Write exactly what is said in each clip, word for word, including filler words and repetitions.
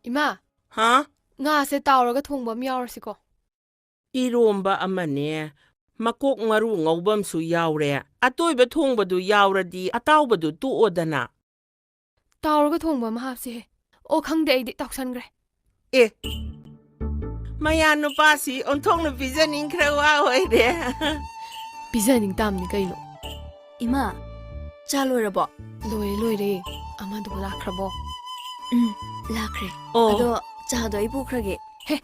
ꯏꯃꯥ, ꯍꯥ? ꯉꯥꯁꯦ ꯇꯥꯎꯔꯒ ꯊꯣꯡꯕ ꯑꯃ ꯌꯥꯎꯔꯁꯤꯀꯣ꯫ ꯏꯔꯣꯝꯕ ꯑꯃꯅꯦ, ꯃꯀꯣꯛ ꯃꯔꯨ ꯉꯧꯕ ꯑꯃꯁꯨ ꯌꯥꯎꯔꯦ꯫ ꯑꯇꯣꯏꯕ ꯊꯣꯡꯕꯗꯨ ꯌꯥꯎꯔꯗꯤ ꯑꯇꯥꯎꯕꯗꯨ ꯇꯣꯛꯑꯣꯗꯅ꯫ ꯇꯥꯎꯔꯒ ꯊꯣꯡꯕ ꯑꯃ ꯍꯥꯞꯁꯤꯍꯦ꯫ ꯑꯣ, ꯈꯪꯗꯦ, ꯑꯩꯗꯤ ꯇꯥꯎꯁꯟꯈ꯭ꯔꯦ꯫ ꯑꯦ, ꯃꯌꯥ ꯅꯨꯄꯥꯁꯤ ꯑꯣꯟꯊꯣꯛꯅ ꯄꯤꯖꯅꯤꯡꯈ꯭ꯔ ꯋꯥ ꯑꯣꯏꯔꯦ꯫ ꯄꯤꯖꯅꯤꯡ ꯇꯥꯝꯅꯤ ꯀꯩꯅꯣ꯫ ꯏꯃꯥ, ꯆꯥ ꯂꯣꯏꯔꯕꯣ? ꯂꯣꯏꯔꯦ, ꯂꯣꯏꯔꯦ꯫ ꯑꯃꯗꯨꯕꯨ ꯂꯥꯛꯈ꯭ꯔꯕꯣ? ꯎꯝ, ꯂꯥꯛꯈ꯭ꯔꯦ꯫ ꯑꯣ꯫ ꯑꯗꯣ ꯆꯥꯗꯣ ꯑꯩ ꯄꯨꯈ꯭ꯔꯒꯦ꯫ ꯍꯦ,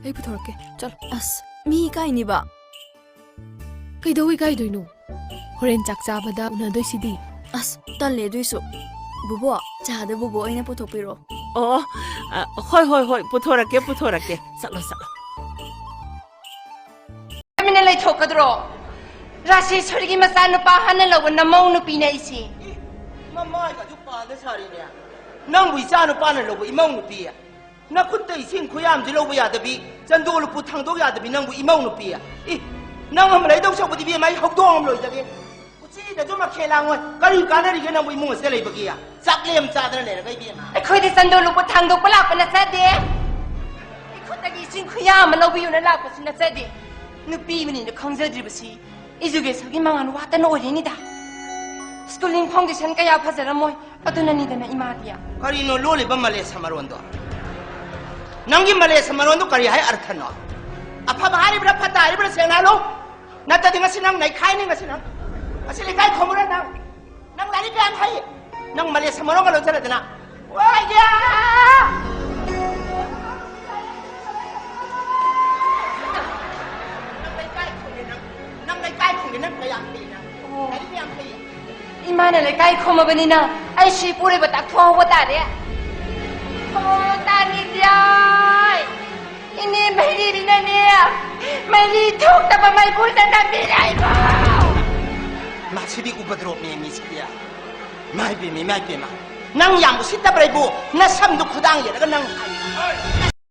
ꯑꯩ ꯄꯨꯊꯣꯔꯛꯀꯦ, ꯆꯠꯂꯣ꯫ ꯑꯁ, ꯃꯤ ꯏꯀꯥꯏꯅꯤꯕ꯫ ꯀꯩꯗꯧ ꯏꯀꯥꯏꯗꯣꯏꯅꯣ? ꯍꯣꯔꯦꯟ ꯆꯥꯛ ꯆꯥꯕꯗ ꯎꯅꯗꯣꯏꯁꯤꯗꯤ꯫ ꯑꯁ, ꯇꯜꯂꯦ ꯑꯗꯨꯏꯁꯨ꯫ ꯕꯨꯕꯣ, ꯆꯥꯗ ꯕꯨꯕꯣ ꯑꯣꯏꯅ ꯄꯨꯊꯣꯛꯄꯤꯔꯣ꯫ ꯑꯣ, ꯑ, ꯍꯣꯏ, ꯍꯣꯏ, ꯍꯣꯏ, ꯄꯨꯊꯣꯔꯛꯀꯦ, ꯄꯨꯊꯣꯔꯛꯀꯦ꯫ ꯆꯠꯂꯣ, ꯆꯠꯂꯣ꯫ ꯇꯨꯃꯤꯟꯅ ꯂꯩꯊꯣꯛꯀꯗ꯭ꯔꯣ? ꯔꯥꯖꯦꯁꯣꯔꯤꯒꯤ ꯃꯆꯥꯅꯨꯄꯥ ꯍꯥꯟꯅ ꯂꯧꯕ ꯅꯃꯧ ꯅꯨꯄꯤꯅ ꯑꯩꯁꯦ꯫ ꯃꯃꯥꯏꯒꯁꯨ ꯄꯥꯟꯗ ꯁꯥꯔꯤꯅꯦ꯫ ꯅꯪꯕꯨ ꯏꯆꯥ ꯅꯨꯄꯥꯅ ꯂꯧꯕ ꯏꯃꯧ ꯅꯨꯄꯤ꯫ ꯅꯈꯨꯠꯇ ꯏꯁꯤꯡ ꯈꯨꯌꯥꯝꯁꯤ ꯂꯧꯕ ꯌꯥꯗꯕꯤ, ꯆꯟꯗꯣꯜ ꯂꯨꯄꯨ ꯊꯥꯡꯗꯣꯛ ꯌꯥꯗꯕꯤ ꯅꯪꯕꯨ ꯏꯃꯧ ꯅꯨꯄꯤ꯫ ꯏ, ꯅꯪ ꯑꯃ ꯂꯩꯗꯧ ꯁꯔꯨꯛꯄꯨꯗꯤ ꯏꯕꯦꯝꯃ ꯑꯩ ꯍꯧꯗꯣꯡ ꯑꯃ ꯂꯣꯏꯖꯒꯦ꯫ ꯎꯆꯤꯗꯁꯨ ꯃꯈꯦꯜ ꯂꯥꯡꯉꯣꯏ, ꯀꯔꯤ ꯀꯥꯟꯅꯔꯤꯒꯦ ꯅꯪꯕꯨ ꯏꯃꯨꯡ ꯑꯁꯤꯗ ꯂꯩꯕꯒꯤ? ꯆꯥꯛꯂꯦꯝ ꯆꯥꯗꯅ ꯂꯩꯔꯒ ꯏꯕꯦꯝꯃ꯫ ꯑꯩꯈꯣꯏꯗꯤ ꯆꯟꯗꯣꯜ ꯂꯨꯄꯨ ꯊꯥꯡꯗꯣꯛꯄ ꯂꯥꯛꯄ ꯅꯠꯆꯗꯦ꯫ ꯑꯩꯈꯣꯏꯗꯒꯤ ꯏꯁꯤꯡ ꯈꯨꯌꯥ ꯑꯃ ꯂꯧꯕꯤꯌꯨꯅ ꯂꯥꯛꯄꯁꯨ ꯅꯠꯆꯗꯦ꯫ ꯅꯨꯄꯤ ꯑꯃꯅꯤꯅ ꯈꯪꯖꯗ꯭ꯔꯤꯕꯁꯤ ꯏꯖꯨꯀꯦꯁꯟꯒꯤ ꯃꯉꯥꯜ ꯋꯥꯠꯇꯅ ꯑꯣꯏꯔꯤꯅꯤꯗ꯫ ꯁ꯭ꯀꯨꯂꯤꯡ ꯐꯥꯎꯟꯗꯦꯁꯟ ꯀꯌꯥ ꯐꯖꯔꯝꯃꯣꯏ, ꯑꯗꯨꯅꯅꯤꯗꯅ ꯏꯃꯥꯗꯤ꯫ ꯀꯔꯤꯅꯣ ꯂꯣꯜꯂꯤꯕ ꯃꯂꯦꯁ ꯃꯔꯣꯟꯗꯣ? ꯅꯪꯒꯤ ꯃꯂꯦꯁ ꯃꯔꯣꯟꯗꯣ ꯀꯔꯤ ꯍꯥꯏ ꯑꯔꯊꯅꯣ? ꯑꯐꯕ ꯍꯥꯏꯔꯤꯕ꯭ꯔꯥ ꯐꯠꯇ ꯍꯥꯏꯔꯤꯕ꯭ꯔꯥ ꯁꯦꯡꯅ ꯍꯥꯏꯂꯣ? ꯅꯠꯇ꯭ꯔꯗꯤ ꯉꯁꯤ ꯅꯪ ꯅꯩꯈꯥꯏꯅꯤ ꯉꯁꯤ ꯅꯪ꯫ ꯉꯁꯤ ꯂꯩꯀꯥꯏ ꯈꯣꯝꯃꯨꯔ ꯅꯪ꯫ ꯅꯪ ꯂꯥꯏꯔꯤꯛ ꯀꯌꯥꯝ ꯍꯩ? ꯅꯪ ꯃꯂꯦꯁ ꯃꯔꯣꯟꯒ ꯂꯣꯟꯖꯜꯂꯗꯅ꯫ ꯋꯥꯏꯒꯦ! ꯅꯪ ꯂꯩꯀꯥꯏ ꯈꯣꯝꯒꯦ ꯅꯪ꯫ ꯅꯪ ꯂꯩꯀꯥꯏ ꯈꯣꯝꯒꯦ ꯅꯪ ꯀꯌꯥꯝ ꯍꯩ ꯅꯪ? ꯑꯣ꯫ ꯂꯥꯏꯔꯤꯛ ꯀꯌꯥꯝ ꯍꯩ? ꯏꯃꯥꯅ ꯂꯩꯀꯥꯏ ꯈꯣꯝꯃꯕꯅꯤꯅ ꯑꯩꯁꯨ ꯏꯄꯨꯔꯣꯏꯕ ꯇꯥꯛꯊꯣꯛꯍꯧꯕ ꯇꯥꯔꯦ꯫ ꯑꯣ, ꯇꯥꯅꯤꯡꯗꯦ꯫ ꯏꯅꯦ ꯃꯩꯔꯤꯕꯤꯅꯅꯦ, ꯃꯩꯔꯤ ꯊꯣꯛꯇꯕ ꯃꯩꯕꯨꯗ ꯅꯝꯕꯤꯔꯦ ꯑꯩꯕꯨ꯫ ꯃꯁꯤꯗꯤ ꯎꯄꯗ꯭ꯔꯣꯞꯅꯦ ꯃꯤꯁꯤꯗꯤ꯫ ꯏꯃꯥꯏ ꯄꯦꯝꯃ, ꯏꯃꯥꯏ ꯄꯦꯝꯃ꯫ ꯅꯪ ꯌꯥꯝ ꯎꯁꯤꯠꯇꯕ꯭ꯔꯥ ꯏꯕꯨ? ꯅꯁꯝꯗꯨ ꯈꯨꯗꯥꯡ ꯌꯦꯜꯂꯒ ꯅꯪ